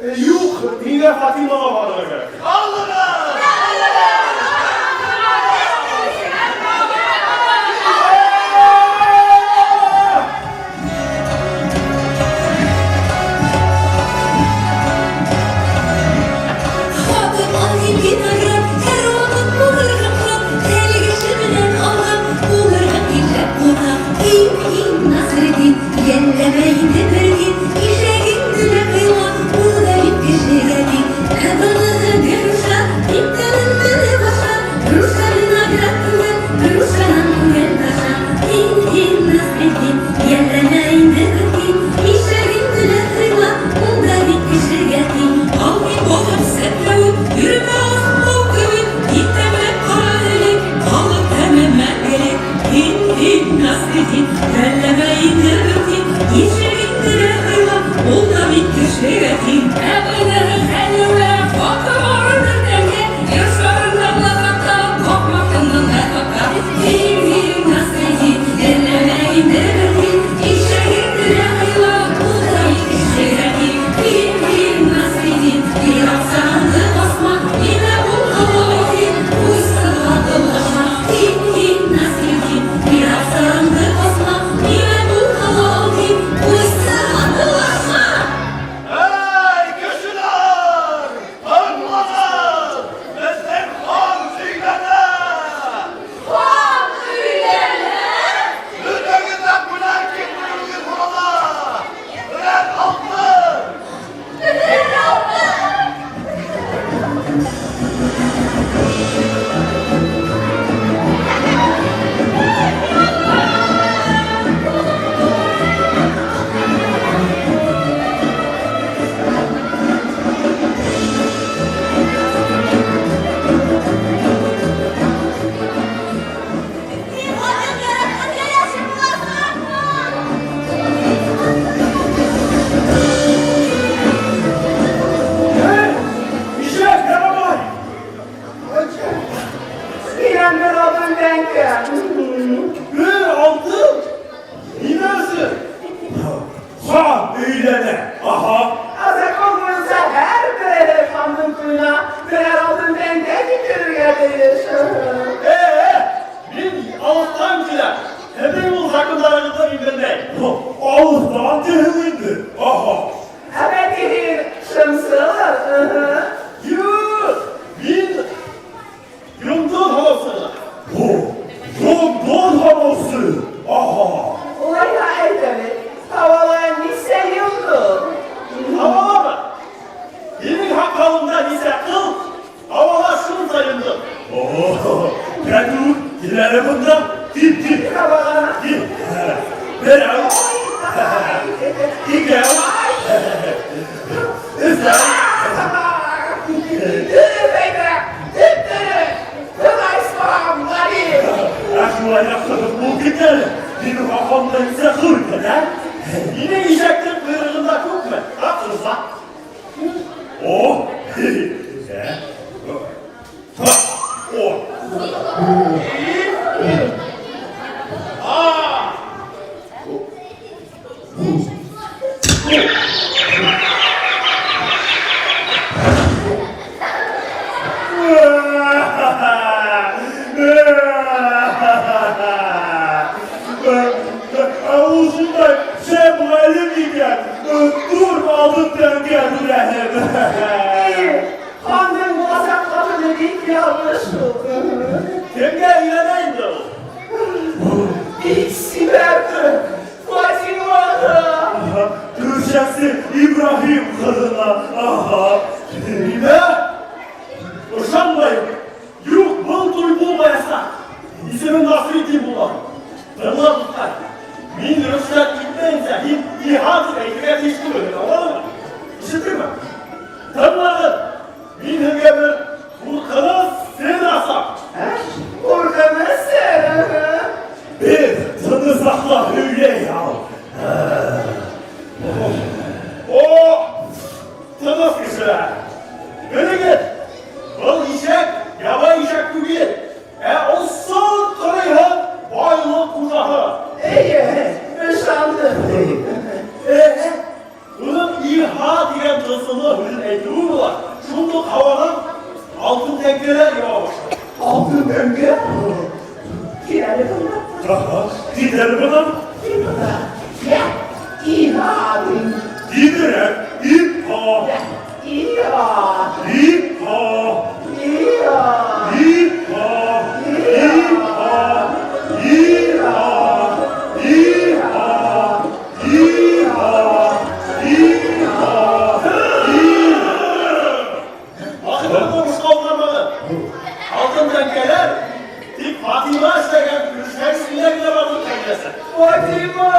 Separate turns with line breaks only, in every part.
Юк, миңа Фатимага барырга кирәк.
Алыгыз!
Хатып алыйм виноград, һәрвакыт булыр һәм хат, әлеге белән алган булыр һәм нишләп кунак. Һин, һин, Насретдин, йәлләмә инде бер тин, ишәгең генә кыйла, ул да бит кешегә тиң. Ә быныһы груша, бик тәмен белеп аша, груша виноград түгел, грушадан күңел таша. Һин, һин, Насретдин, йәлләмә инде бер тин, ишәгең генә кыйла, ул да бит кешегә тиң. Алмый балым сәтләвек, йөрмә асмау кебек, бик тәмләп кара элек, калыр тәме мәңгелек. Һин, һин, Насретдин, йәлләмә инде бер тин, ишәгең генә кыйла, ул да бит кешегә тиң. Ә быныһы хәлвә, хаты бар бер тәңкә, Җир шарында плакатта, такмакыңның ә такта. Һин, һин, Насретдин, йәлләмә инде бер тин, ишәгең генә кыйла, ул да бит кешегә тиң. Һин, һин, Насретдин, бир акчаңды басма, нимә булды син, уйсызга талашма. Һин, һин, Насретдин, бир акчаңды басма, нимә булды син, уйсызга талашма.
Эй, кешеләр! Тыңлагыз! Безнең хан сөйләнә!
Хан өйләнә!
Бөтәгез дә бүләк китерүегез сорала! Берәр алтын!
Берәр алтын! Син аның яраткан кәләше буласыңмы?
Эй, ишәк, ярамай!
Синән бер алтын тәңкә.
Бер алтын? Нимәсе? Хан өйләнә. Аһа.
Ә закон буенча һәрбер ханның туена берәр алтын тәңкә китерергә тиеш.
Э, мин алыстан киләм. Һеҙҙең ул закондарығыҙҙы мин белмәйем. Алыстан тиһең инде. Аһа.
Ә бәлки һин шымсылыр?
Юҡ, мин йондоҙ һанаусы. Йондоҙ һанаусы. Аһа.
Улайһа әйт әле, һауала нисә йондоҙ?
Һауаламы? Һинең һаҡалыңда нисә ҡыл, һауала шунса йондоҙ. Кәтүк, кил әле бында. Кил, кил.
Һабағана.
Кил. Берәү, икәү, өсәү.
Дөрөҫ әйтә, дөп-дөрөҫ. Тыңлайсың, Ғариф.
Ә шулайыраҡ ҡыҙыҡ булып китә әле. Һинең һаҡалыңда нисә ҡыл икән, ә? Һинең ишәктең ҡойроғонда күпме? А, ҡырҙа. О! Ә? Ха! О!
А!
Ә ул шундай шәп ғалим икән. Ҙур алтын тәңкә түләһен.
Ханның буласаҡ ҡатыны бик ялғыш шул.
Кемгә өйләнә инде ул?
Бик сибәр Фатимаға.
Күршесе Ибраһим ҡыҙына. Аһа. Нимә? Ышанмайым. Юҡ, был туй булмаясаҡ. Исеме Насретдин була. Тыңла, дуҫҡай. Мин рөхсәт итмәйенсә, һин иһа тип әйтергә тейеш түгел, аңланыңмы? Ишеттеңме? Тыңлағыҙ. Мин һеҙгә бер ҡурҡыныс сер асам.
Ҡурҡыныс сер.
Беҙ тыныс аҡла һөйләй ал. О, тыныс кешеләр. Белегеҙ, был ишәк ябай ишәк түгел, ә осһоҙ-ҡырыйһыҙ байлыҡ хужаһы.
Эйе, ышандым.
Уның иһа тигән тылсымлы һүҙен әйтеүе була, шундук һаванан алтын тәңкәләр яуа башлай.
Алтын тәңкә? Кил әле бында.
Аһа, кит әле бынан.
Кил бында. Йә, иһа дим.
Тиҙерәк, ип-һа.
Йә, иһа.
Ип-һа.
Иһа.
Ип-һа. Ип-һа. Иһа. Иһа. Иһа. Иһа.
Вакытны бушка уздырмагыз. Алтын тәңкәләр тик Фатыйма эшләгән көмештән генә барлыкка киләчәк.
Фатыйма!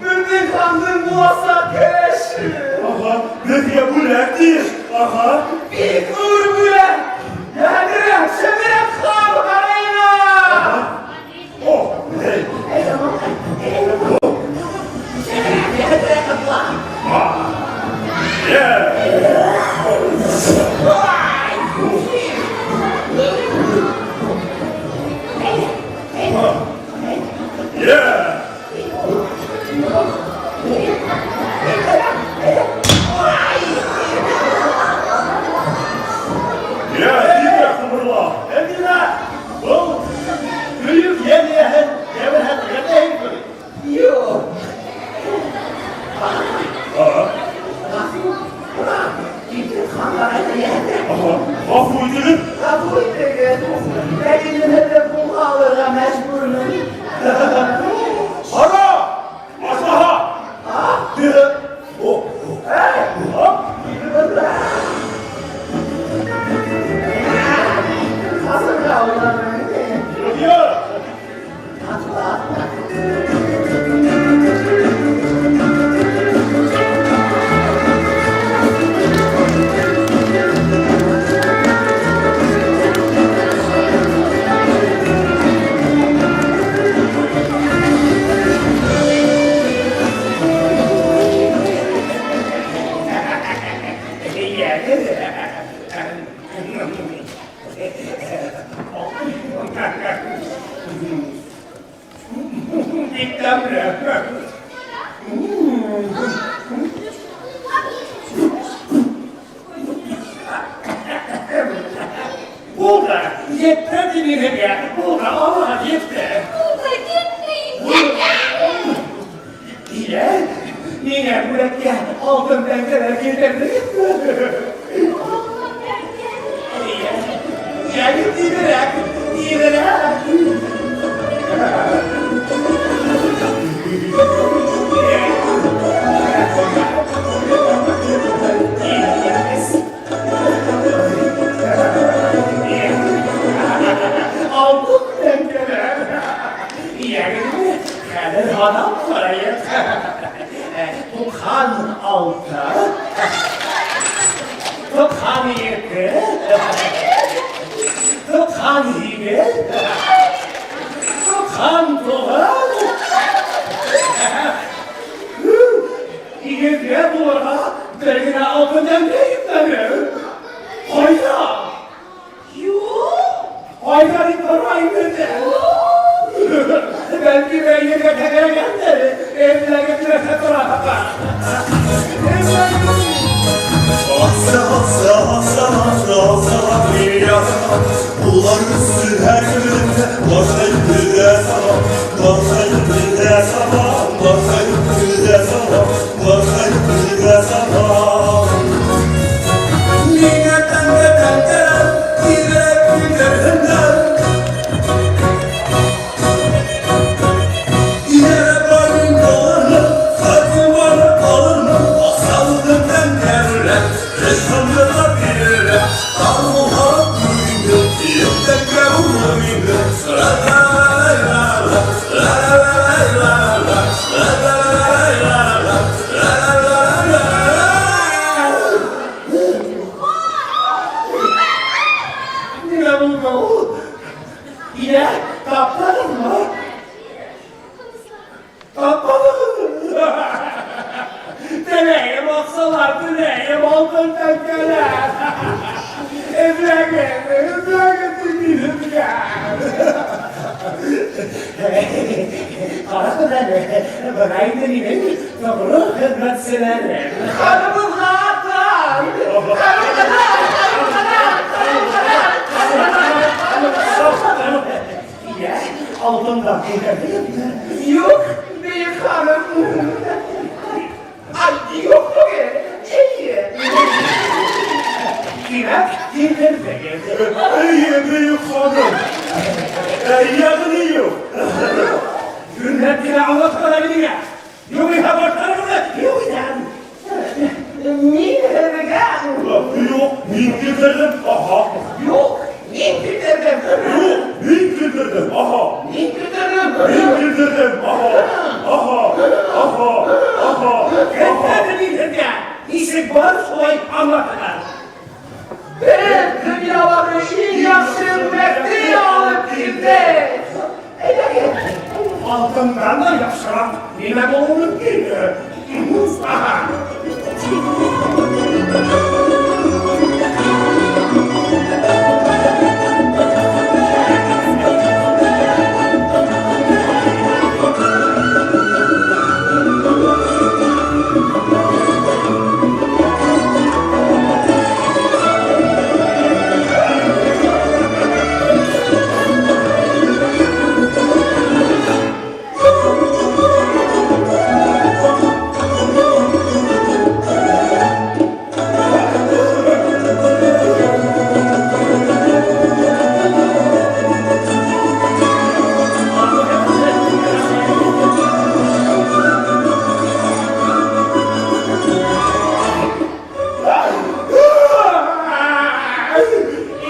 Беҙҙең хандың буласаҡ кәләше!
Аһа, беҙгә бүләк тиеш. Аһа.
Бик ҙур бүләк! Йәһәтерәк, шәберәк хан һарайына!
О, эй.
Шәберәк, йәһәтерәк атла!
Йә. Йә. Йә, тиҙерәк ҡыбырла.
Әминә, был бөйөк йән эйәһен йәберһәтергә теләйһеңме?
Юҡ!
Аһа.
Китеп хан һарайына йәһәтерәк!
Аһа, ғәфү итегеҙ.
Ғәфү итегеҙ, ләкин мин һеҙҙе ҡулға алырға мәжбүрмен.
Ҡара! Аждаһа! О,
Эй,
а?
кил бында. Ҡасырға уйланың.
Юҡ.
Атла.
Бик тәмле. Булды, етте тимегеҙгә. Булды, Аллаға етте.
Булды, китмәйем.
Йә, миңә бүләккә алтын тәңкәләр килтерҙегеҙме?
Алтын тәңкә.
Йә, тиҙерәк, тиҙерәк. Алтын тәңкәләр. Йәгеҙ, хәҙер һанап ҡарайыҡ. 96, 97, 98, 99. 100-гә тулырға бер генә алтын тәңкә етмәне. Ҡайҙа?
Юҡ.
Ҡайҙа тип һорайым инде. Бәлки бәйгегә тәгәрәгәндер. Эҙләгеҙ тора.
Atsa atsa atsa atsa atsa Bunlar üstü her günde Varsayıp de sabah Varsayıp de sabah Varsayıp de sabah Varsayıp de sabah Mine tenge tenge Direk günlerinden Yere boyun kalır mı? Fatıma kalır mı? Asaldım tenkerler, Ressamda bilirler. Darmuha büyüdü, Yüksekler uydu. La la la la la, la la la la la, la la la la, la la la la.
Нимә булды ул? Йә, таптығыҙмы? Тапманығыҙ. Теләйем аҡсалар, теләйем алтын тәңкәләр. Эҙләгеҙ, эҙләгеҙ мине. Ҡарағыҙ әле, бына инде минең тоғро хеҙмәтселәрем.
Ханыбыҙға
Алтын да килтердегеҙме?
Юҡ, бөйөк ханым. Ай, юҡ түгел. Эйе.
Тимәк, килтерҙегеҙ.
Эйе, бөйөк ханым. Ягъни юҡ.
Йүнләп кенә аңлатма ла миңә. Юғиһә баштарығыҙҙы юҡ итәм.
Мин һеҙгә.
Юҡ, мин килтерҙем. Аһа.
Юҡ, мин килтерҙем.
Юҡ, мин килтерҙем. Аһа.
Мин килтерҙем.
Мин килтерҙем. Аһа. Аһа. Аһа. Аһа.
Әйтмәнем мин һеҙгә. Нисек бар, шулай аңлатығыҙ.
Беҙ донъялағы иң яҡшы бүләкте алып килдек. Әйҙәгеҙ.
Алтындан да яҡшыраҡ нимә булыуы мөмкин? Аһа.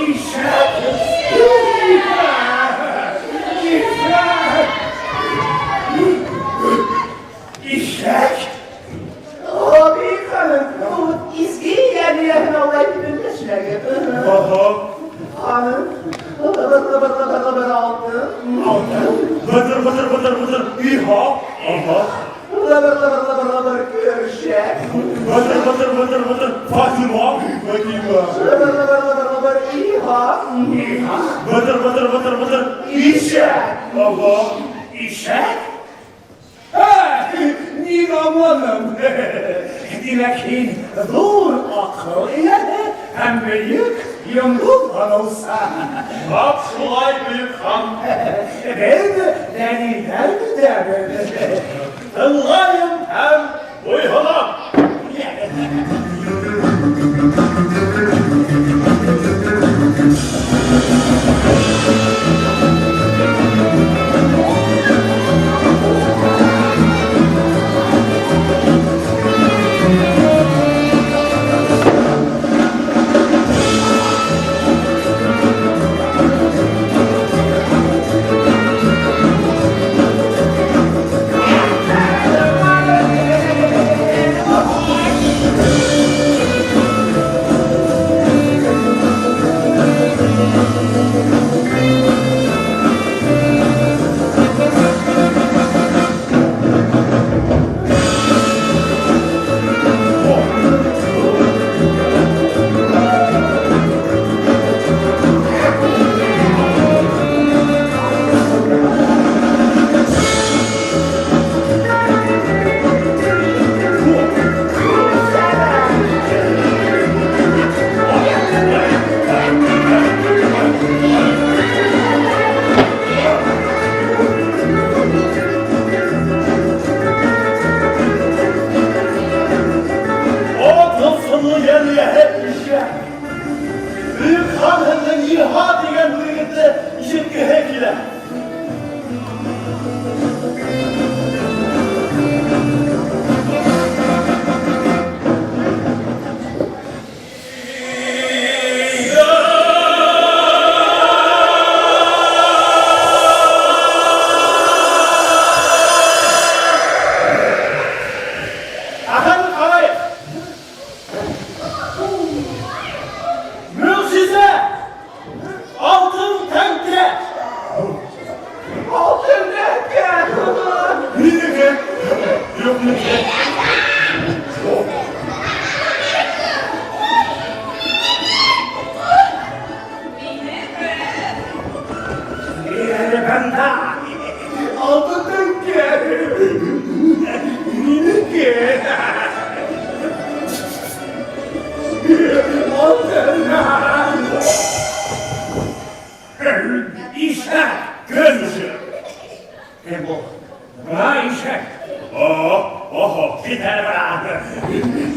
Ишәк! Ишәк! Ишәк!
О, бөйөк ханым, ул изге йән Алла итеп эндәшмәгеҙ.
Аһа.
Ханым, лыбыр, лыбыр, лыбыр, лыбыр алтын.
Алтын. Бытыр, бытыр, бытыр, бытыр. Иһа. Аһа.
Лыбыр, лыбыр, лыбыр, лыбыр көршәк.
Бытыр, бытыр, бытыр, бытыр. Фатима. Фатима.
Лыбыр, лыбыр, лыбыр, лыбыр иһа.
Иһа!
Бытыр, бытыр, бытыр, бытыр.
Ишәк.
Аһа.
Ишәк? Ә, мин аңланым. Тимәк, һин ҙур аҡыл эйәһе һәм бөйөк йондоҙ танылса.
Тап шулай, бөйөк хан.
Беҙ дәлилдәр көтәбеҙ.
Тыңлайым һәм буйһонам.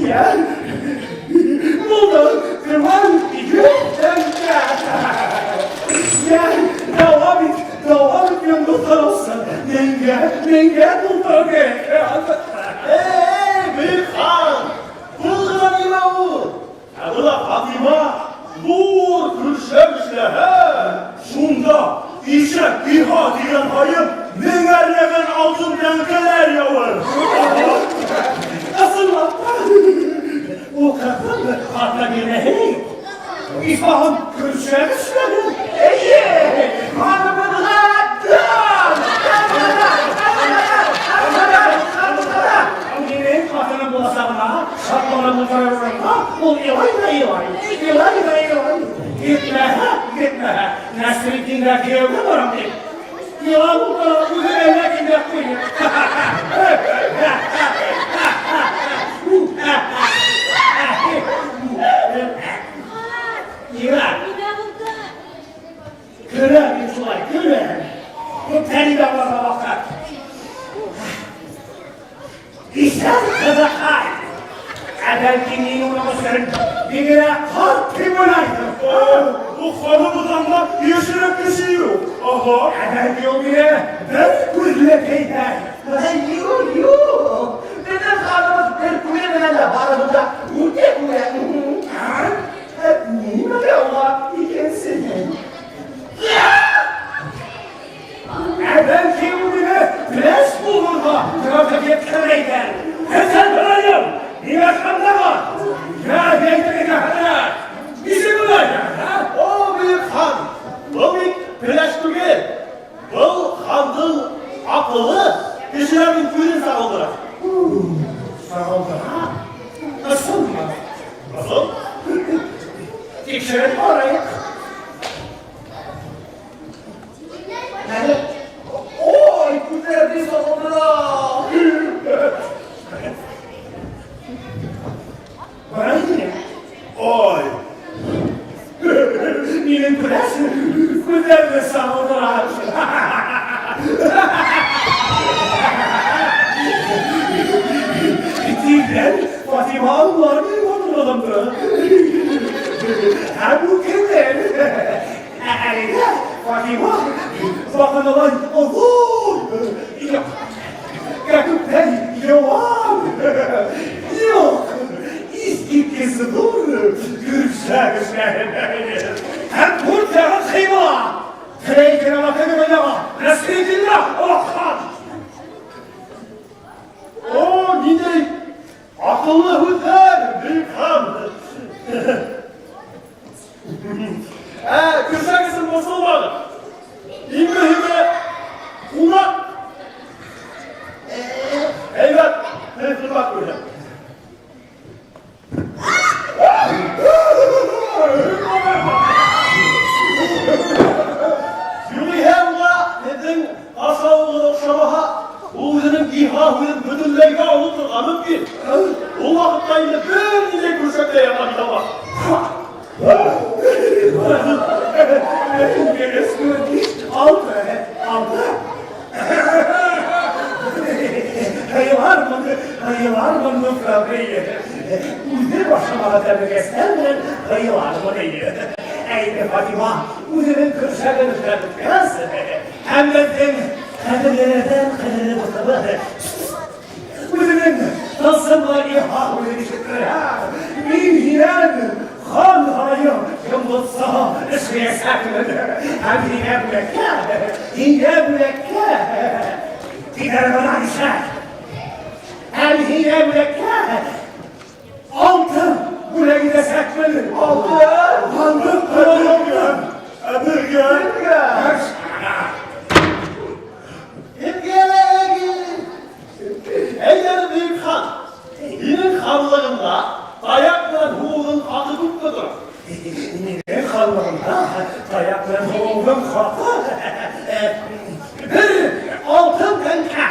Йә, булды, тәмам 100 тәңкә. Йә, дәвам ит, дәвам ит, минем дусларым. Меңгә, меңгә тултыру кәрәк.
Эй, бөек хан! Был гына нимә ул? Ә бына Фатима ҙур көршәк эшләһә,
Шунда ишәк иһа дигән һайын меңәрләгән алтын тәңкәләр яуыр.
Ысынлап та, ул ҡыҙҙың хата бирмәһе юҡ. Исмаһам көршәк эшләне.
Әйе, ханыбыҙға дан!
Минең ҡатыным буласағына шатланып ултырыр урынға, ул илай ҙа илай, илай ҙа илай. Етмәһә, етмәһә, Нәсретдингә кейәүгә барам тип. Илап ултыра, үҙе әллә кемгә ҡуйыр. Ира,
Нимә булды?
көләм мин шулай, көләм. Күптән инде аңларға ваҡыт. Исән ҡыҙыҡай. Ә бәлки мин уның өсөн бигерәк ҡарт тип уйлайһың.
Ул ханыбыҙҙан да йәшерәк кеше юҡ. Аһа.
Ә бәлки ул мине бер күҙле тиҙәр.
Юҡ, юҡ. Беҙҙең ханыбыҙ бер күҙе менән дә барыһын да үтә күрә. Ә нимәгә уға икенсеһе?
Ә бәлки ул мине пеләш булырға тырышып еткермәйҙәр. Һеҙҙән һорайым, миңә ышандығыҙ? Йә, әйтегеҙ, хәҙрәт, нисек улай, ә?
О, бөек хан! Был бит пеләш түгел. Был хандың аҡылы кешеләрҙең күҙен сағылдыра.
Сағылдыра? Ысынмы?
Ысын?
Тикшереп ҡарайыҡ.
Әле, ой, күҙҙәрҙе сағылдыра.
Бына инде.
Ай,
Минең пеләш күҙҙәрҙе сағылдыра. Тиҙҙән Фатима аңлар минең матурлығымды. Һәм үкенер. Ә әлегә Фатима баҡаналай оҙон. Юҡ, кәкүктәй йыуан. Юҡ, иҫ киткес ҙур көршәк эшләһен. Һәм дүрт яғы ҡибла. Теләй икән ала теге донъяға, Нәсретдингә олаҡҡан.
О, ниндәй аҡыллы һүҙҙәр, бөйөк хан! Ә, көршәк өсөн борсолмағыҙ. Иң мөһиме, ҡунаҡ. Әйбәт, хеҙмәт күрһен. Юғиһә уға һеҙҙең ашауығыҙ оҡшамаһа, ул үҙенең иһа һүҙен бөтөнләйгә оноторға мөмкин. Ул ваҡытта инде бер ниндәй көршәк тә ярҙам итә алмаҫ.
Алты, алты. Һыйлармын, һыйлармын Мөхәммәт. Үҙе башламаған тәмлекәстәр менән һыйлармын. Ә инде Фатима үҙенең көршәген эшләп бөткәс, һәм беҙҙең ҡәҙерлеләрҙән ҡәҙерле дуҫыбыҙ үҙенең тылсымлы иһа һүҙен ишеттерһә, мин һинән хан һарайы йондоҙсо эшләйәсәкмен. Һәм һиңә бүләккә, һиңә бүләккә, тиҙәр бына ишәк. Һәм һиңә бүләккә алтын бүләк итәсәкмен.
Алтын?
Алтын, алтын.
Ә беҙгә?
Кемгә?
Кемгә эләгер? Әйҙә, бөйөк хан. Һинең ханлығыңда таяҡ менән һуғыуҙың хаҡы күпме тора?
Минең ханлығымда таяҡ менән һуғыуҙың хаҡы бер алтын тәңкә.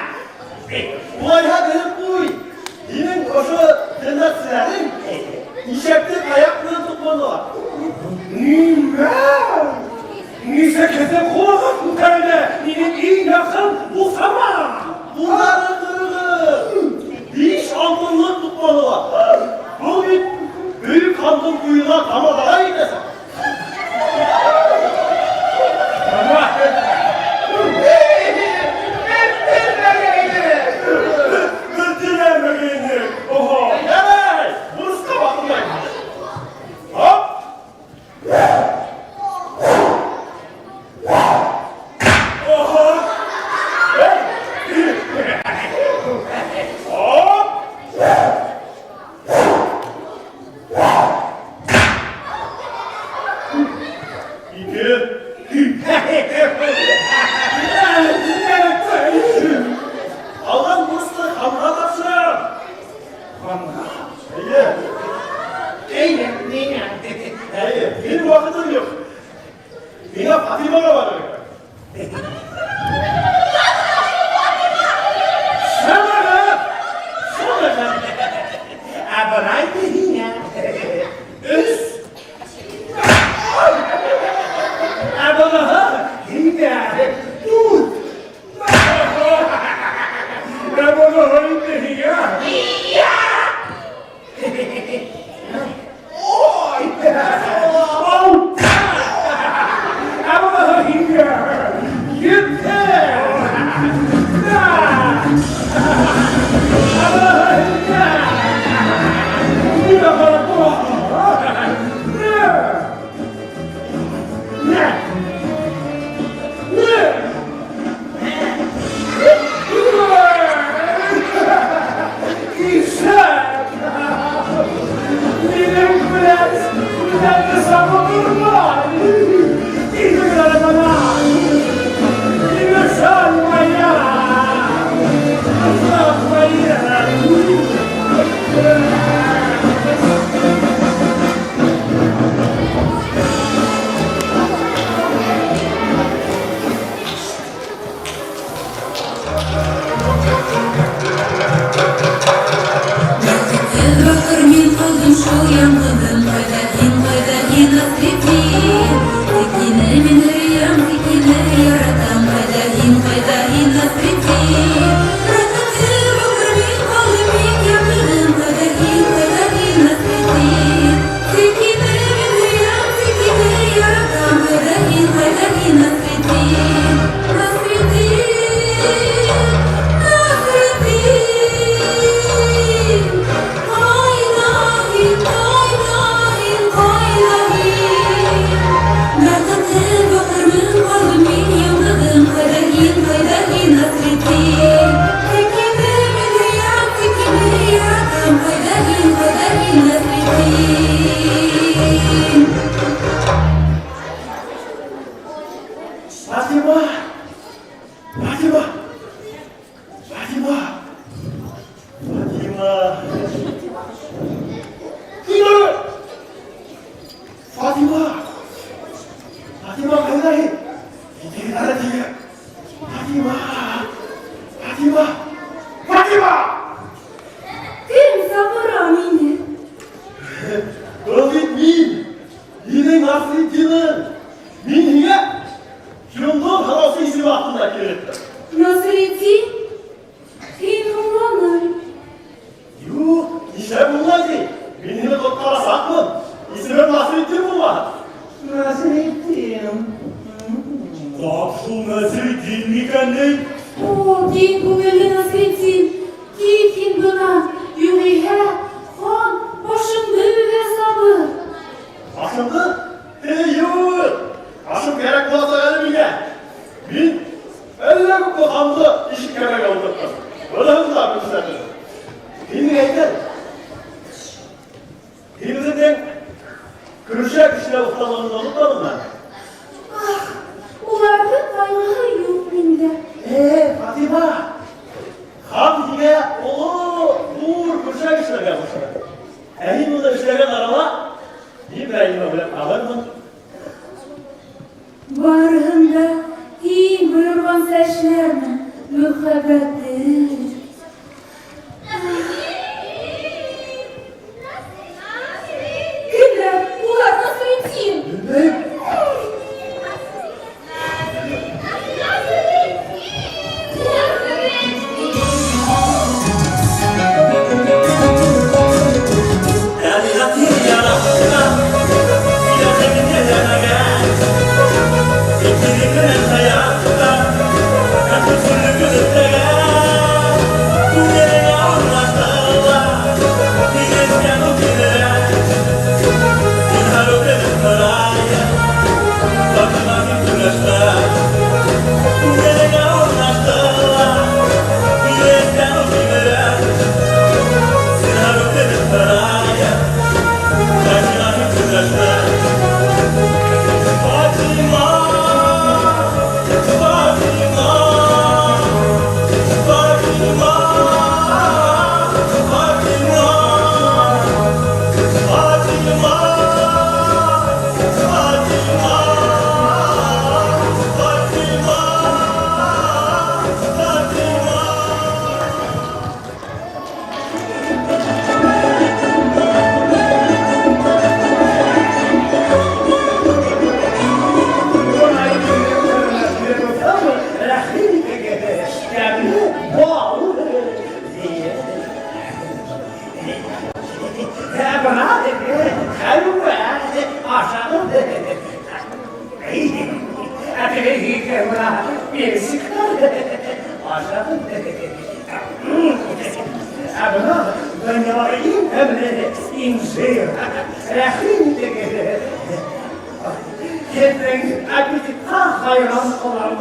Улайһа белеп ҡуй. Һинең ошо хеҙмәтселәрең ишәкте таяҡ менән туҡманылар.
Нимә? Нисек һеҙҙең ҡулығыҙ күтәрелә минең иң яҡын дуҫыма?
Ҡулдары ҡырығыҙ. 5 алтынлыҡ туҡманылар. Әйе.
Әйе, миңә.
Әйе, минең ваҡытым юҡ. Миңә Фатимаға барырға кәрәк.
Сабырыҡ, сабырыҡ. Ә бына инде һиңә. Өс. Ә быныһы һиңә. Дүрт. Ә быныһы инде һиңә. Ой! Алты. Ә быныһы һиңә. Ете. Ә быныһы һиңә. Нимә ҡарап тораһың? Нә? Нә? Нә? Ишәк! Минең белән бүтәнне сабытырмай! Китегеҙ әле бынан! Не мешай моя! Моя!
Бәхетһеҙ бахыр мин ҡалдым шул яңғыҙым. Ҡайҙа һин, ҡайҙа һин, Насретдин? Тик һине мин һөйәм, тик һине яратам. Ҡайҙа һин, ҡайҙа һин, Насретдин? Бәхетһеҙ бахыр мин ҡалдым бик яңғыҙым. Ҡайҙа һин, ҡайҙа һин, Насретдин? Тик һине мин һөйәм, тик һине яратам. Ҡайҙа һин, ҡайҙа һин, Насретдин? Насретдин, Насретдин, ҡайҙа һин, ҡайҙа һин, ҡайҙа һин? Бәхетһеҙ бахыр мин ҡалдым мин яңғыҙым. Ҡайҙа һин, ҡайҙа һин, Насретдин? Тик һине мин һөйәм, тик һине яратам. Ҡайҙа һин, ҡайҙа һин, Насретдин?
Фатима! Фатима! Фатима! Фатима! Килә! Фатима! Фатима, ҡайҙа һин? Китегеҙ әле теге. Фатима! Фатима! Фатима!
Кем саҡыра мине?
Был бит мин! Һинең Насретдиның! Мин һиңә йондоҙ һалыусы исеме аҫтында килеп еттем.
Насретдин? Һин һуңланың.
Юҡ, нишләп булмай ти? Мин һине ҡотҡарасаҡмын. Исемем Насретдин булмаһын.
Насретдин.
Тап шул Насретдин микән ни?
О, киң күңелле Насретдин, кит һин бынан, юғиһә хан башыңды өҙә сабыр.
Башымды? Эй, юҡ! Башым кәрәк буласаҡ әле миңә. Мин әллә күпме ханды ишек кәмәгә ултырттым. Быныһын да күрһәтер. Һин миңә әйт әле. Һин үҙеңдең көршәк эшләү оҫталығыңды онотманыңмы?
Ах, уларҙың ҡайғыһы юҡ миндә.
Эй, Фатима! Хан һиңә оло, ҙур көршәк эшләргә ҡушты. Ә һин уны эшләгән арала, мин берәй нәмә уйлап алырмын.
Барыһын да һин бойорғанса эшләрмен, мөхәббәтем. Кемдәр? Улар Насретдин.
Белмәйем.
Инжир. Рәхим итегеҙ. Һеҙҙең аппетитҡа хайран ҡалам.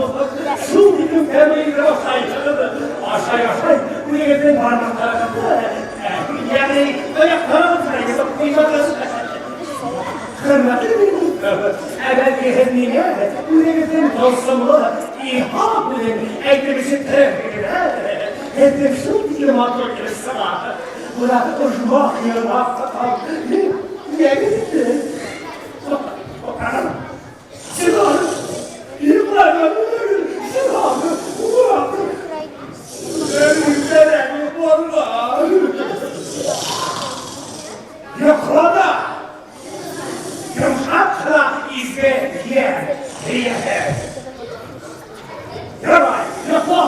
Шул тиклем тәмле итеп ашайһығыҙ. Ашай-ашай үҙегеҙҙең бармаҡтарығыҙҙы, йәғни аяҡтарығыҙҙы йотоп ҡуймағыҙ. Хөрмәтле минең дуҫтым, ә бәлки һеҙ миңә үҙегеҙҙең тылсымлы иһа һүҙен әйтеп ишеттерерһегеҙ, ә? Һеҙҙең шул тиклем матур килеп сыға. Бына ожмах йырына тотам. Йәгеҙ инде. Зинһар, йоҡларға түгел, зинһар, йоҡларға. Йоҡла да! Йомшаҡ ҡына изге йән эйәһе. Ярай, йоҡла.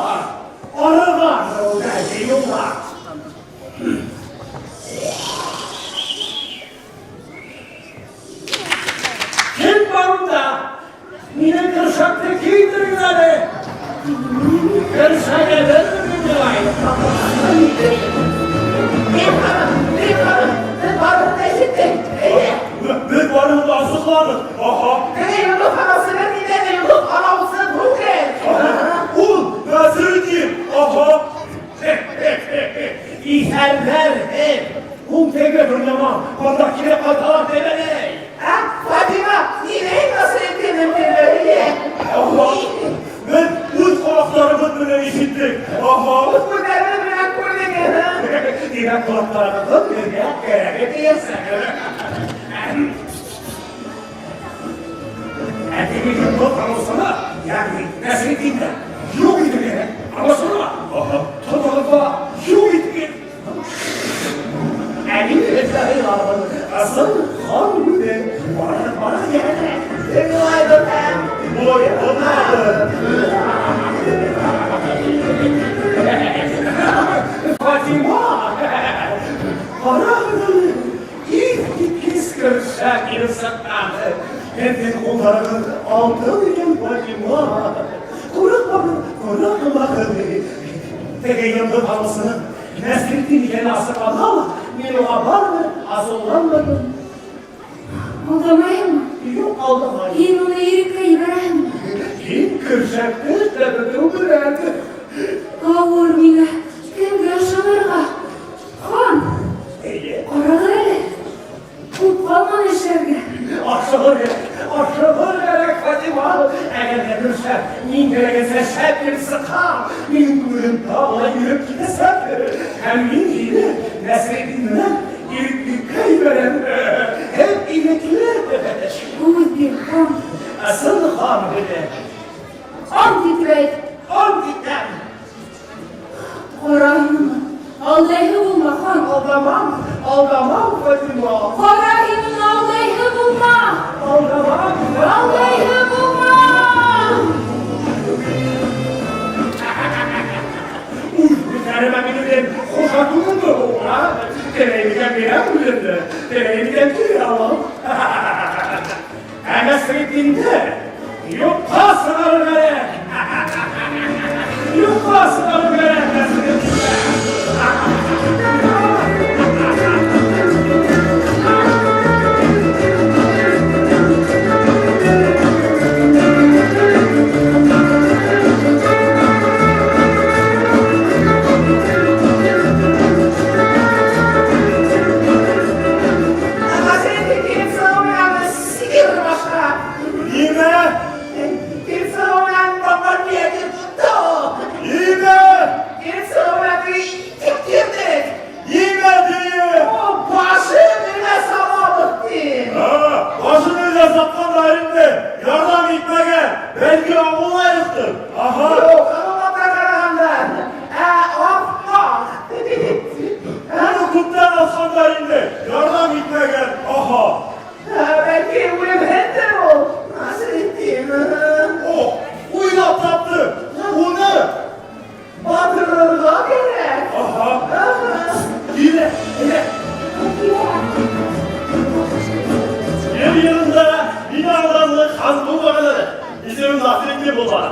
Арығандыр ул бәлки юлда. Кем бар унда? Минең көршәкте кейҙерегеҙ әле. Көршәк әҙерме буғай?
Бик ханым, бик ханым, беҙ барыһын да ишеттек. Әйе.
Беҙ барыһын да асыҡланыҡ. Аһа.
Теге йондоҙ һанаусы ниндәй йондоҙ һанаусы түгел.
Ул Насретдин. Аһа.
Иҫәрҙәр һеҙ. Ул теге донъянан бында кире ҡайталар тимени.
Ә, Фатима, нимә Насретдинның теле?
Аһа. Беҙ үҙ ҡолаҡтарыбыҙ менән ишеттек. Аһа.
Үҙ күҙҙәребеҙ менән күрҙек.
Тимәк, ҡолаҡтарығыҙҙың беҙгә кәрәге тиерсең. Ә теге йондоҙ һанаусыны, йәғни Насретдинде юҡ итергә, аңлашылдымы?
Аһа.
Тотоғоҙ ҙа юҡ итегеҙ. Ә мин һеҙҙе һыйлармын. Ысын хан үҙе. Барығыҙ, барығыҙ, йәнәһе.
Улайҙыр һәм.
Улай булманы.
Фатима! Ҡарағыҙ әле, иҫ киткес көршәк килеп сыҡҡан. Һеҙҙең ҡулдарығыҙ алтын икән, Фатима. Ҡурҡмағыҙ, ҡурҡмағыҙ. Теге йондоҙ һанаусының Насретдин икәне асыҡланһа ла, мин уға барыбер асыуланманым.
Алдамайһыңмы?
Юҡ, алдамайым.
Һин уны иреккә ебәрәһеңме?
Һин көршәкте эшләп бөтөү менән.
Ауыр миңә. Кемгә ышанырға? Хан,
Эйе.
ҡарағыҙ әле. Күп ҡалманы эшләргә.
Ашығыр кәрәк, ашығыр кәрәк, Фатима. Әгәр ҙә көршәк мин теләгәнсә шәп килеп сыҡһа, минең күңелем тағы ла иреп китәсәк. Һәм мин һине Насретдин менән иреккә ебәрәм. Һәм ирекле.
Һүҙ бир, хан.
Ысын хан һүҙе.
Ант итеп әйт.
Ант итәм.
Ҡара һин уны. Алдайһы булма, хан.
Алдамам, алдамам, Фатима.
Ҡара һин уны, алдайһы булма.
Алдамам.
Алдайһы булма.
Үҙ һүҙҙәремә мин үҙем хужа түгелме һуң, а? Теләйем икән бирәм үлемде, теләйем икән кире алам. Ә Насретдинде юҡҡа сығарыр кәрәк. Юҡҡа сығарыр кәрәк Насретдинде.
Насретдин килеп сығыу менән сикерер башҡа.
Нимә?
Килеп сығыу менән барған бейәне тотто.
Нимә?
Килеп сығыу менән тиктирҙек.
Нимә тием?
О, башын өйҙә салабыҙ тип.
Һа, башын өйҙә сапҡандар инде. Ярҙам итмәгән. Бәлки аңлайыҡтыр. Аһа.
Юҡ, аңлата ҡарағандар. Ә, ахмаҡ.
Уны күптән аҫҡандар инде. Ярҙам итмәгән. Аһа.
Бәлки үлемһеҙҙер ул. Насретдин.
О, уйлап тапты. Уны.
Батырырға кәрәк.
Аһа.
Аһа.
Килә, килә.
Ер йөҙөндә мине алдарлыҡ хан булмаған әле. Исемем Насретдин булған.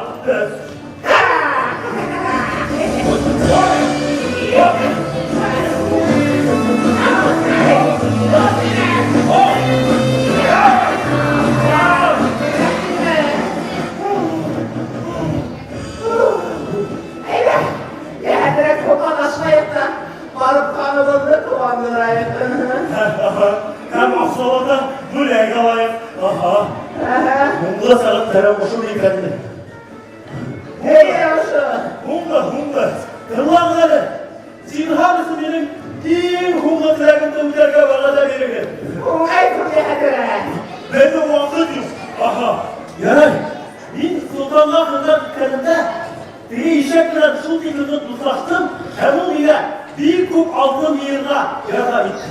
Аһа. Һәм акчалата бүләк алайык. Аһа.
Һуңғы сәгать тәрәү ошо икәнне.
Әйе, ошо.
Һуңғы, һуңғы.
Тыңлагыз әле. Зинһар өчен минем иң һуңғы теләгемне үтәргә вәгъдә бирегез.
Уңай күргә хәтерә.
Безнең вакыт юк. Аһа.
Ярай, мин солтанга хезмәт иткәнемдә, теге ишәк белән шул тиклем нык дуслаштым, һәм ул миңа бик күп алтын җыерга ярдәм итте.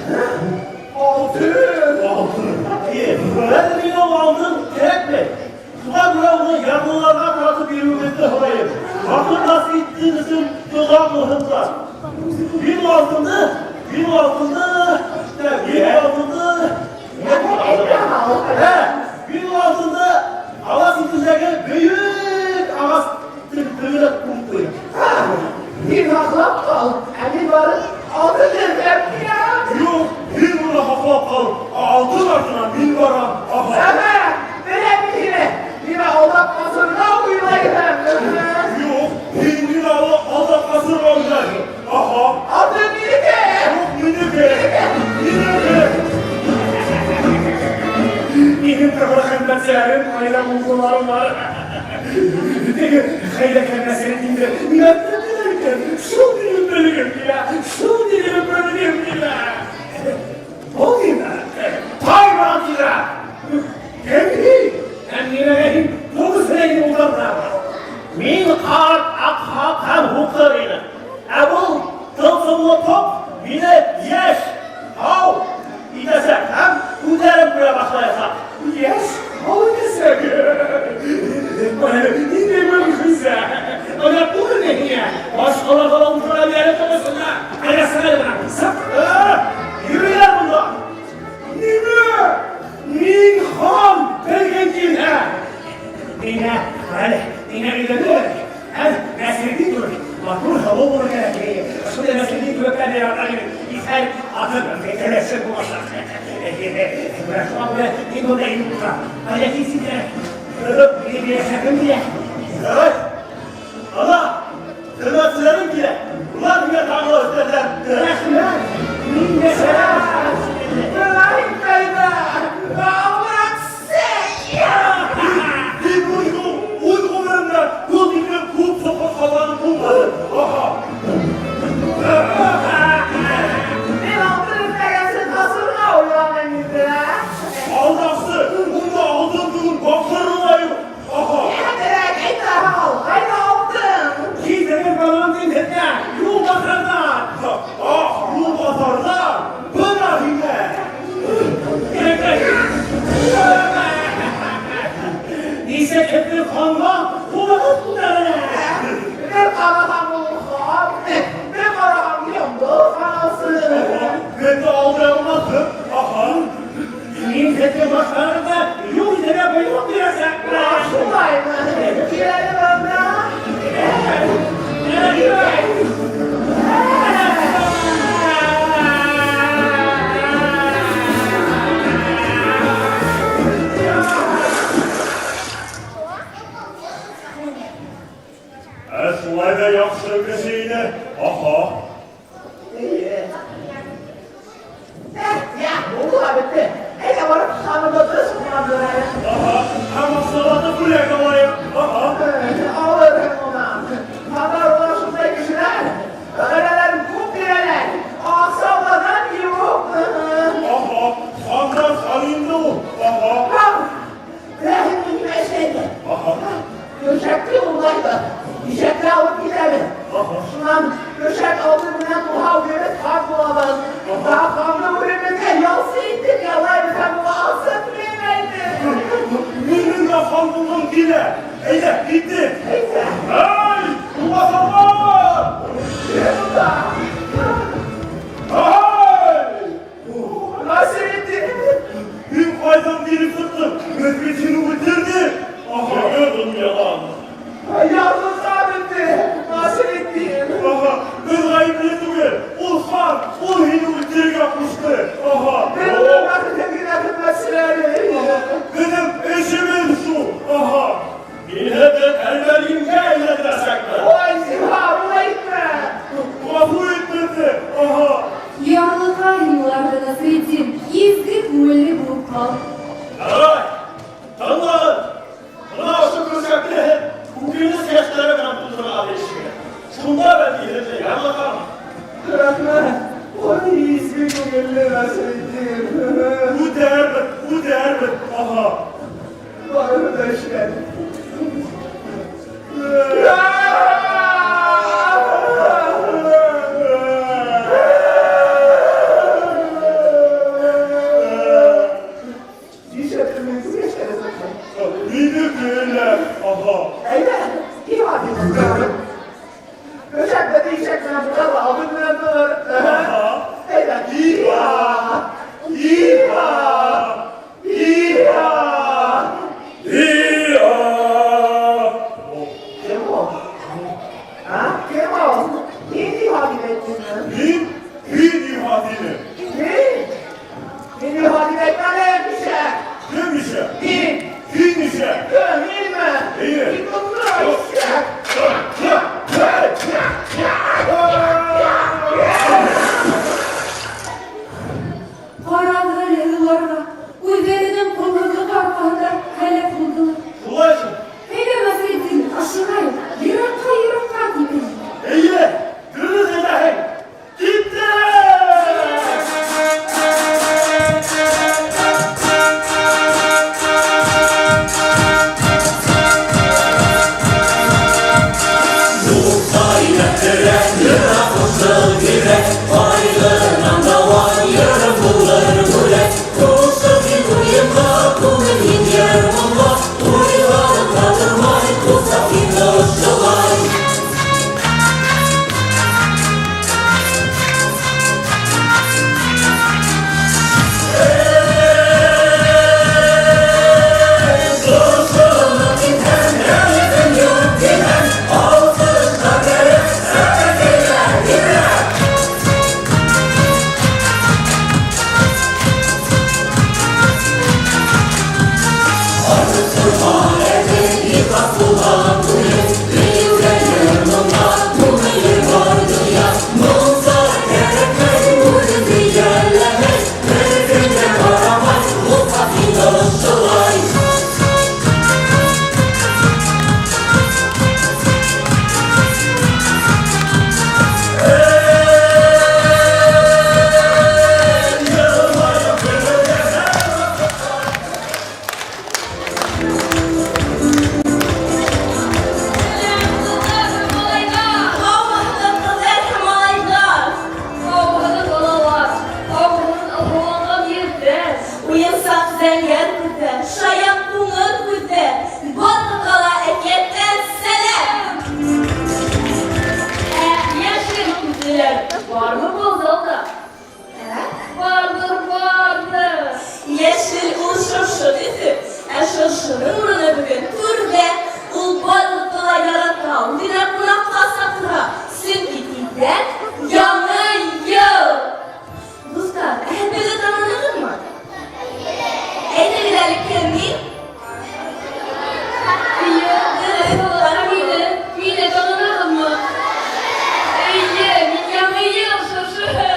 Алтын!
Алтын.
Әйе, хәзер миңа ул алтын кирәкми. Шуңа күрә уны ярлыларга таратып йөрүегезне сорыйм. Вакыт Насретдин өчен дога кылсыннар. Мин ул алтынны, мин ул алтынны, так, мин ул алтынны, Ә, мин ул алтынны ағас итендәге бөек ағас төбенә күмеп куйдым.
Һин һаҡлап ҡал, ә мин барып алтын эҙләп киләм.
Юк, һин моны һаҡлап ҡал. Алтын артынан мин барам. Аһа.
Әһә, беләм мин һине. Мине алдап ҡасырға уйлайһың.
Юк, һин мине алдап ҡасырға уйлайһың. Аһа.
Алтын минеке.
Юк, минеке. Минеке.
Минем тагы хезмәтчеләрем, гаилә муллаларым бар. Теге хәйләкәр Насретдинне мәктәптә икән, шул тиклем белгем килә, шул тиклем белгем килә. Ул инде тай барып килә. Кем һин? Һәм нимәгә һин тугыз рәйне утыртасың?
Мин карт, акһак һәм һукыр идем. Ә был тылсымлы топ мине яшь, һау итәсәк һәм күзләрем күрә башлаячак.
Яшь, һау итәсәк. Нинди могҗиза! Ана түгел һиңә. Башкаларга да утыра бирә тагысына. Әнә сыгыл менә. Сык.
Йөриләр монда.
Нимә? Мин хан белгән килә. Миңа, әле, миңа өйләнү кирәк. Һәм Насретдин кебек матур һылу булыр кирәк. Шундый Насретдин кебек тә ярата идем. Исән атын кәләше булачак. Менә шуңа күрә мин монда инеп утырам. Ә ләкин син дә мине бирәчәгем килә.
Ярай. Ана, хезмәтчеләрем килә. Улар миңа тагы да өстәрләр.
Рәхмәт. Мин дә
Былай ҡайҙа? Молодцы!
Мин үҙ ғүмеремдә был тиклем күп соҡор ҡалғаным булманы. Аһа.
Мин алтын эҙләгәнсе ҡасырға уйланым инде, ә?
Алдаҡсы, унда алтын түгел, баҡыры ла юҡ. Аһа.
Әҙерәк әйтә һал, ҡайҙа алтын?
Китереп алам мин һеҙгә юл баҙарҙан.
Ах, юл баҙарҙан. Бына һиңә.
Нисек һеҙҙең ханға ҡулығыҙ күтәрелә?
Бер ҡараһаң ул хан, бер ҡараһаң йондоҙ ханасы.
Беҙҙе алдай алмаҫһың. Аһа.
Мин һеҙҙең баштарығыҙҙы юҡ итергә бойороҡ бирәсәкмен.
Шулаймы? Киләле бында.
Ә шулай ҙа яҡшы кеше ине. Аһа.
Эйе. Эх, йә, булды ла бөттө. Әйҙә барып ханыбыҙҙы һоҡландырайыҡ.
Аһа. Һәм аҡсалата бүләк алайыҡ. Аһа.
Алырһың унан. Хандар улар шундай кешеләр. Вәғәҙәләрен күп бирәләр. Аҡса уларҙан юҡ.
Аһа. Хандан хан инде ул. Аһа.
Һау. Рәхим нимә эшләй икән?
Аһа.
Көршәкте урлайбыҙ. Ишәкте алып китәбеҙ. Шунан көршәк алтын менән булһа үҙебеҙ хан булабыҙ. Daha ханды үҙебеҙгә ялсы итеп яллайбыҙ һәм уға аҡса түләмәйбеҙ.
Минең дә хан булғым килә. Әйҙә, киттек.
Әйҙә.
Эй, юлбаҫарҙар!
Кем унда?
Эй!
Насретдин.
Һин ҡайҙан килеп сыҡтың? Беҙ бит һине үлтерҙек. Аһа.
Теге донъядан.
Ярлыҡа беҙҙе, Насретдин.
Аһа, беҙ ғәйепле түгел. Ул хан, ул һине үлтерергә ҡушты. Аһа.
Беҙ уның бәхетен генә хеҙмәтселәре.
Беҙҙең эшебеҙ шул. Аһа.
Мин һеҙҙе әрмәнигә әйләндерәсәкмен.
Ой, зинһар, улай итмә.
Ғәфү ит беҙҙе. Аһа.
Ярлыҡа һин уларҙы, Насретдин.
Ихтимал.
Ярай, тыңлагыз. Менә ошо көршәкне һеҙ үкенес йәштәре менән тултырырға тейешһегеҙ. Шунда бәлки һеҙҙе ярлыҡармын.
Рәхмәт. Ой, изге күңелле Насретдин.
Үтәрбеҙ, үтәрбеҙ, аһа.
Барыбер дә эшләдек. Нишләптер минем күз яшьләре сыкты.
Минеке лә, аһа.
Әйдә, кил һин. Көшәк тә ишәк менән булыр, абый менән булыр. Әйдә.
Иха! Иха! Иха! Иха!
Кем ул? А? Кем ул? Нинди һадин әйттеңме?
Мин, мин иха тинем.
Мин? Мин иха дип әйтмәдем, ишәк.
Кем ишәк?
Мин.
Һин ишәк.
Кем, минме?
Әйе.
Мин монда ишәк.
Карагыз әле уларга, үзләренең кыллыклыгы аркаһында һәлак булдылар.
Шулай шул.
Әйдә, Насретдин, ашыгайык, еракка-еракка китәйек.
Әйе, дөрес әйтәһең. Киттек!
Һаумыһығыҙ, ҡыҙҙар һәм малайҙар!
Һаумыһығыҙ, балалар! Һаумыһығыҙ, алһыуланған йөҙҙәр!
Уйынсаҡ зәңгәр күҙҙәр, шаян ҡуңыр күҙҙәр, барығыҙға ла әкиәттән сәләм!
Ә йәшел күҙлеләр бармы был залда?
Ә?
Барҙыр, барҙыр!
Йәшел ул шыршы төҫө, ә шыршының урыны бөгөн түрҙә. Ул барлыҡты ла ярата, үҙенә ҡунаҡҡа саҡыра, сөнки тиҙҙән Яңы йыл! Дуҫтар, ә һеҙ мине танынығыҙмы? Әйтегеҙ әле, кем мин?
Эйе,
Дөрөҫ,
ә мине, мине танынығыҙмы? Эйе, мин Яңы йыл шыршыһы!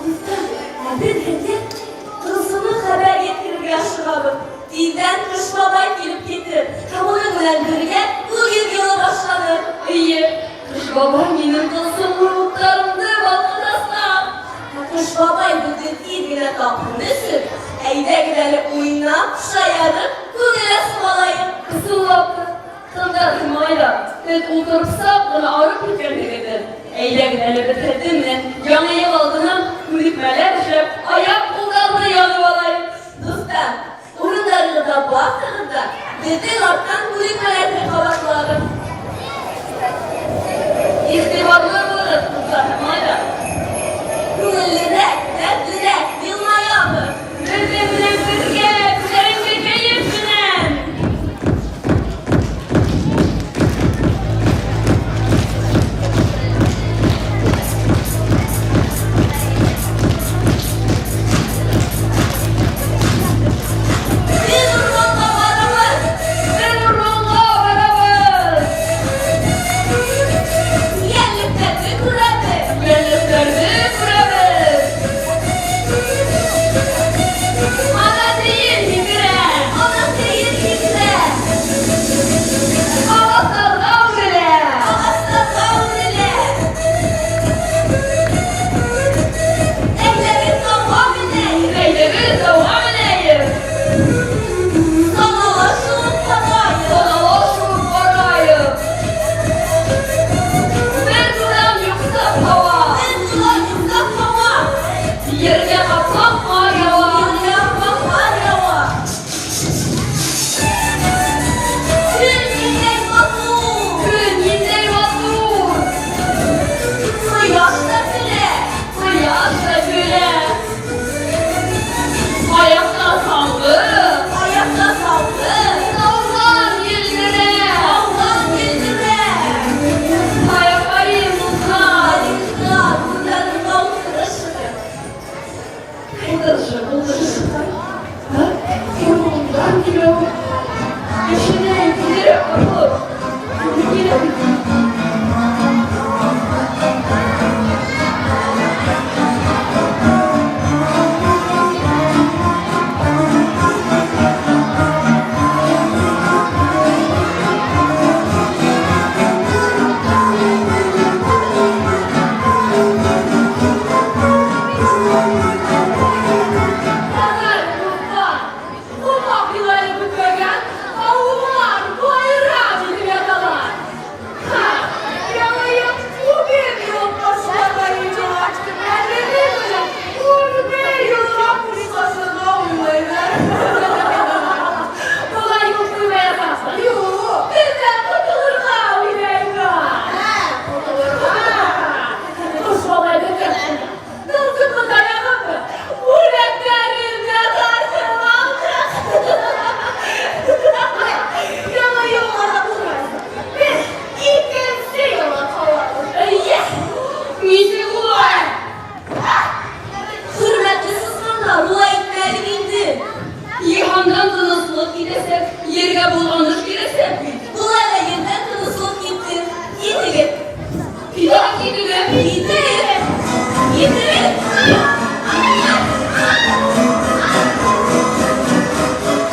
Дуҫтар, ә беҙ һеҙгә тылсымлы хәбәр еткерергә ашығабыҙ. Тиҙҙән Ҡыш бабай килеп етер һәм уның менән бергә Үгеҙ йылы башланыр.
Эйе, Ҡыш бабай минең тылсымлы уттарымды балҡытасаҡ.
Ә Ҡыш бабай бөгөн тиҙ генә тапһын өсөн, әйҙәгеҙ әле уйнап, шаярып, күңел асып алайыҡ.
Ысынлап та, ҡыҙҙар һәм малайҙар, һеҙ ултырып саҡ ҡына арып киткәнһегеҙҙер. Әйҙәгеҙ әле беҙ һеҙҙең менән Яңы йыл алдынан күнекмәләр эшләп, аяҡ-ҡулдарҙы яҙып алайыҡ.
Дуҫтар, урындарығыҙҙа баҫығыҙ ҙа, беҙҙең арттан күнекмәләрҙе ҡабатлағыҙ.
Иғтибарлы булығыҙ, ҡыҙҙар һәм малайҙар.
Күңеллерәк, дәртлерәк йылмаябыҙ.
Беҙҙең менән бергә күтәренке кәйеф менән.
Беҙ урманға барабыҙ.
Беҙ урманға.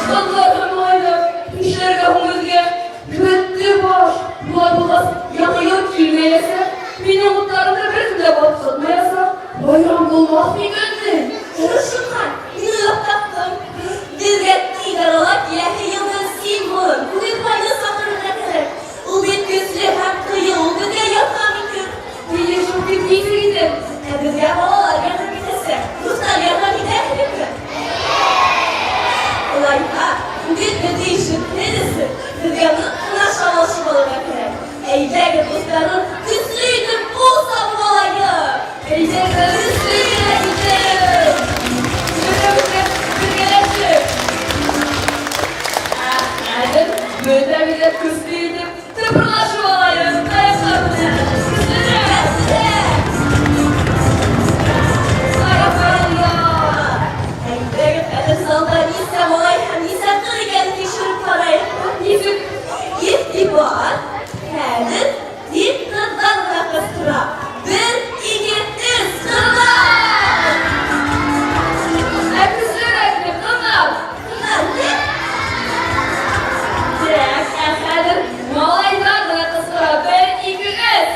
Кызлар һәм малайлар, нишләргә һуң безгә? Бетте баш! Болай булгач, Яңа ел килмәячәк, минем утларымны беркем дә балкытмаячак, байрам булмас микәнни?
Тырышырга, мин уйлап таптым. Безгә тиз арада киләсе елның символын, Үгезбайны сатырырга кирәк. Ул бит көчле һәм кыю, ул безгә ярдәм итер.
Әйе шул бит ничек итеп?
Ә безгә балалар ярдәм итәчәк. Дуслар ярдәм итәсегезме? Алайса, бик бети ишеттегезме? Безгә нык кына шалашып алырга кирәк. Әйдәгез, дусларым, көчле итеп кул сабып алайык!
Әйдәгез, көчле генә итеп! Бөтәбез бергәләшеп! Ә хәзер бөтәбез дә көчле итеп тыпырлашып алайык! Аяклар белән! Көчлерәк!
Көчлерәк!
Аякларыңнан!
Әйдәгез, әле залда ничә малай һәм ничә кыз икәнен тикшереп карыйк.
Ничек?
Игътибар! Хәзер тик кызлар гына кычкыра. Бер, ике, өч, кызлар!
Ә көчлерәк дип, кызлар!
Кызлар, не?
Так, ә хәзер малайлар гына кычкыра. Бер, ике, өч!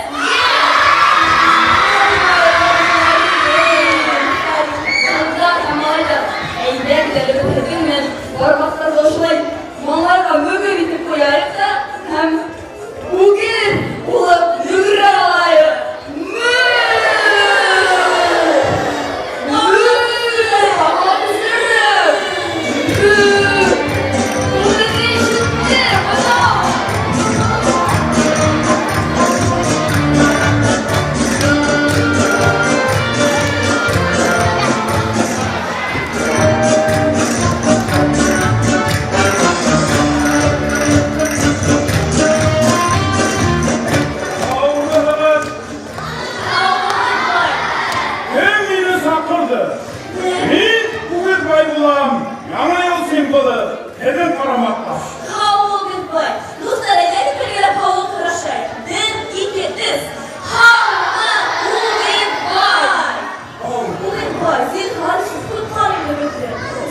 Кызлар һәм малайлар, әйдәгез әле без һезнең белән бармакларны шулай маңгайга мөгез итеп куяйык та һәм үгез булып йөгерә алайык. Мө! Мө! Аңа төшереп! Мө! Үзеңне ишеттем, ана!
Авырлыгыгыз! Кем мине чакырды? Мин Үгезбай булам, Яңа ел символы, һеҙҙең ҡарамаҡта.
Һау бул, Үгезбай. Дуҫтар, әйҙәгеҙ бергәләп һаулыҡ һорашайыҡ. Бер, ике, өс. Һаумы, Үгезбай! Үгезбай, зинһар өчен коткар инде безне.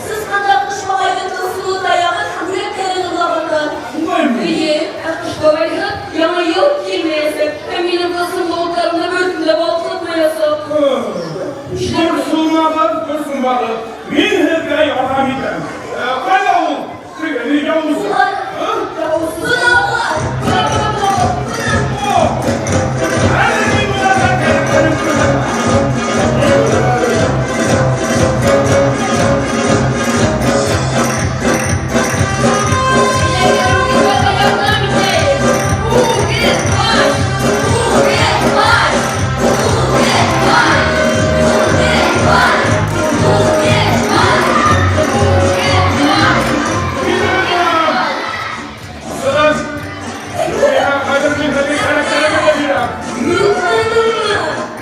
Сысҡандар Ҡыш бабайҙың тылсымлы таяғын һәм бүләктәрен урлағандар.
Шулаймы?
Эйе, ә Ҡыш бабайға Яңа йыл килмәйәсәк һәм минең тылсымлы утларымны беркем дә балҡытмаясаҡ.
Борсолмағыҙ, борсолмағыҙ. Мин һеҙгә ярҙам итәм. Ҡайҙа ул? Теге яуыз.
Улар, бына улар.
Бына, бына, бына, бына.
Хәҙер мин уларға кәрәктәрен күрһәтәм.
Әйҙәгеҙ, Үгеҙбайға ярҙам итәйек. Үгеҙбай! Үгеҙбай!
Үгезбай! Үгезбай! Үгезбай!
Үгеҙбай!
Сығыҙ. Миңә хәҙер мин һеҙгә кәрәктәрен дә бирәм.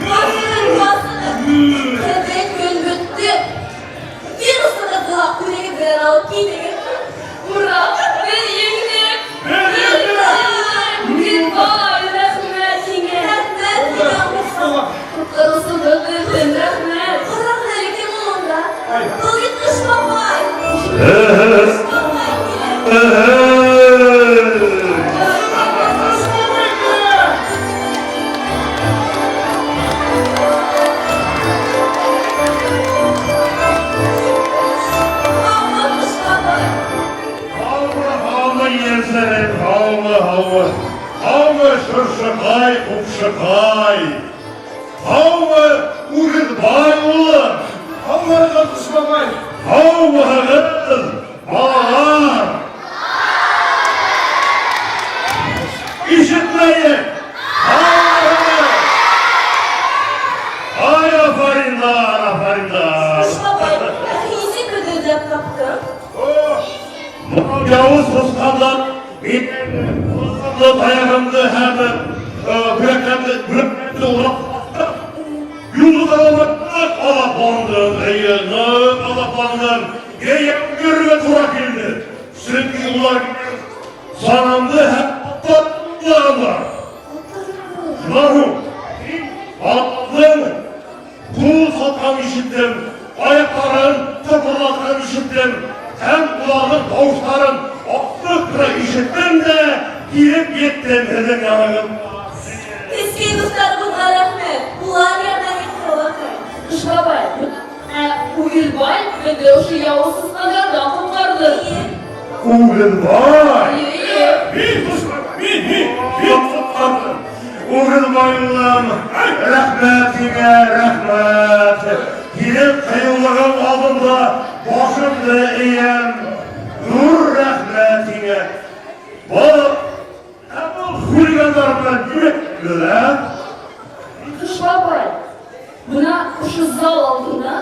Баҫығыҙ, баҫығыҙ. Һеҙҙең көн бөттө. Вирусығыҙҙы ла үҙегеҙ менән алып китегеҙ.
Ура! Беҙ еңдек!
Беҙ еңдек!
Үгеҙбай, рәхмәт һиңә!
Рәхмәт һиңә, Үгезбай.
Ҡотҡарыусыбыҙ беҙҙең, рәхмәт!
Ҡарағыҙ әле, кем ул унда?
Ай.
Был бит Ҡыш бабай. Ҡыш бабай килә.
Ҡыш бабай килә!
Һаумы, Ҡыш бабай.
Һаумы, һаумы, ейәнсәрем, һаумы, һаумы. Һаумы, шыршыҡай, ҡупшыҡай. Һаумы, Үгеҙбай улым.
Һаумыһығыҙ, Ҡыш бабай.
Һаумыһығыҙ, балалар. Ишетмәйем. Һаумыһығыҙ. Ай, афариндар, афариндар.
Ҡыш бабай, ә һин нисек беҙҙе эҙләп таптың?
Бынау яуыз һысҡандар минең тылсымлы таяғымды һәм бүләктәремде бүләктәремде урлап Йондоҙҙар ныҡ аҙапландым, эйе, ныҡ аҙапландым. Йәйәү йөрөргә тура килде. Сөнки улар минең санамды һәм аттарымды урлағандар. Шунан һуң мин атымдың ҡул сатҡан ишеген ишеттем, аяҡтарын тыпырлатҡанын ишеттем һәм уларҙың тауыштарын асыҡ ҡына ишеттем дә килеп еттем һеҙҙең янығыҙға.
Кескәй дуҫтарыбыҙға рәхмәт, улар ярҙам итте, олатай.
Кыш бабай, ә Үгеҙбай беҙҙе ошо яуыз сысҡандарҙан ҡотҡарҙы.
Үгеҙбай!
Эйе.
Мин, Кыш бабай, мин, мин, мин ҡотҡарҙым. Үгеҙбай улым, рәхмәт һиңә, рәхмәт. Һинең ҡыйыулығың алдында башымды эйәм. Ҙур рәхмәт һиңә. Был, ә был хулигандар менән нимә эшләйбеҙ, ә?
Кыш бабай, бына ошо зал алдында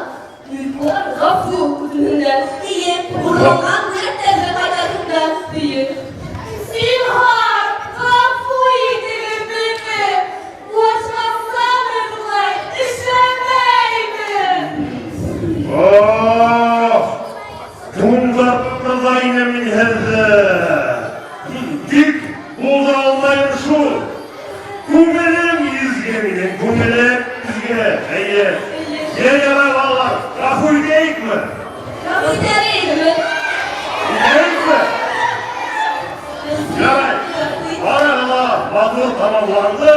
туйҙылар ғәфү үтенһендәр.
Эйе, урланған бүләктәрҙе ҡайтарһындар.
Эйе.
Зинһар, ғәфү итегеҙ беҙҙе. Башҡаса беҙ былай эшләмәйбеҙ.
Ах, туңдырыр ҙа инем мин һеҙҙе. Тик булдыра алмайым шул. Күңелем изге минең, күңелем изге. Эйе. Йә, ярай, балалар, ғәфү итәйекме?
Ғәфү итәбеҙ.
Итәйекме? Ярай. Барыһы ла матур тамамланды.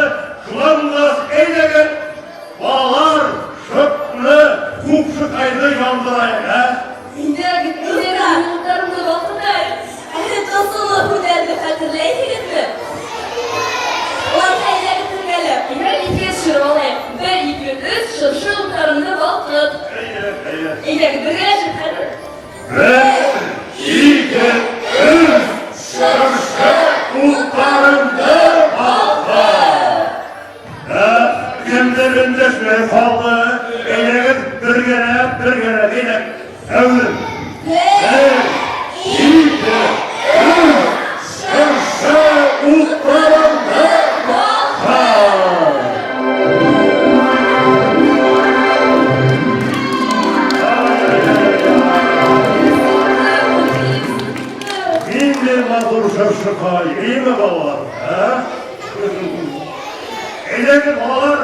Шулай булғас, әйҙәгеҙ, балалар, шырпыны, ҡупшыҡайҙы яндырайыҡ, ә?
Әйҙәгеҙ, әйҙәгеҙ, уттарымды балҡытайыҡ.
Әле тылсымлы һүҙҙәрҙе хәтерләйһегеҙме? Уларҙы әйҙәгеҙ бергәләп.
Әйҙә, иҫкә төшөрөп алайыҡ. Бер, ике, өс, шыршы уттарыңды балҡыт.
Эйе, эйе.
Әйҙәгеҙ, бергәләшеп хәҙер.
Бер, ике, өс, шыршы уттарыңды балҡыт. Ә, кемдер өндәшмәй ҡалды. Әйҙәгеҙ, бергәләп, бергәләп, әйҙә. Әүҙем. Бер, ике, өс, шыршы уттарыңды балҡыт. Ниндәй матур шыршыҡай, эйеме, балалар? Ә? Әйҙәгеҙ, балалар,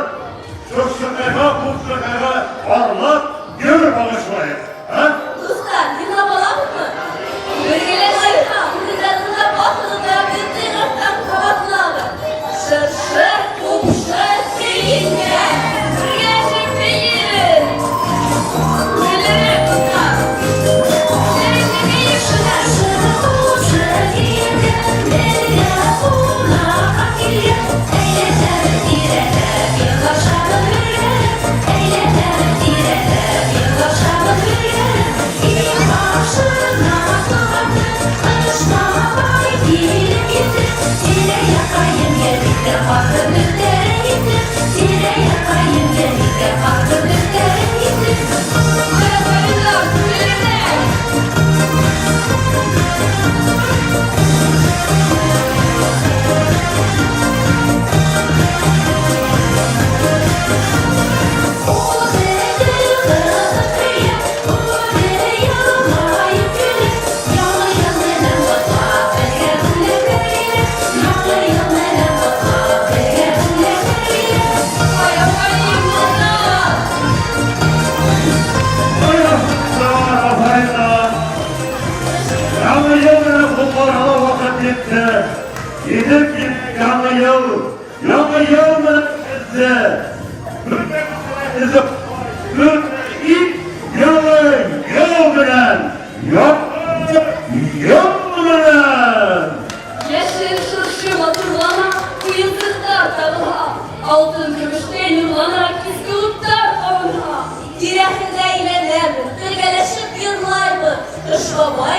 шыршыҡайға, ҡупшыҡайға арнап йыр бағышлайыҡ. Ә?
Дуҫтар, йырлап алабыҙмы?
Бергәләшеп.
Күңелдәрегеҙгә баҫығыҙ ҙа беҙ тыйғырттан ҡабатлағыҙ. Шыршы, ҡупшы, кейенгән.
Бергәләшеп бейейбеҙ. Күңеллерәк, дуҫтар. Әйҙәгеҙ, бейейек.
Шыршы, ҡупшы кейенгән, беҙгә ҡунаҡҡа килгән. Әйләнәбеҙ тирәләп, йырлашабыҙ бергәләп. Әйләнәбеҙ тирәләп, йырлашабыҙ бергәләп. Иңбашына атланды, Ҡыш бабай килеп етте. Тирә-яҡҡа йәмгә ҡар бөртөктәрен һипте. Тирә-яҡҡа йәмгә ҡар бөртөктәрен һипте.
Афариндар, күңеллерәк.
Үҙе ҡыҙыҡ һөйә, үҙе йылмайып көлә. Яңы йыл менән ҡотлап, беҙгә бүләктәр килә. Яңы йыл менән ҡотлап, беҙгә бүләктәр килә.
Ай, афарин, дуҫтар.
Афариндар, афариндар. Яңы йыл менән ҡотларға ла ваҡыт етте. Етеп килә яңы йыл. Яңы йыл менән һеҙҙе. Бөтә ил яңы йыл менән. Яңы йыл менән.
Йәшел шыршы матурлана, уйынсыҡтар табылһа, алтын көмөштәй нурлана, киске уттар ҡабынһа.
Тирәһендә әйләнәбеҙ, бергәләшеп йырлайбыҙ. Ҡыш бабай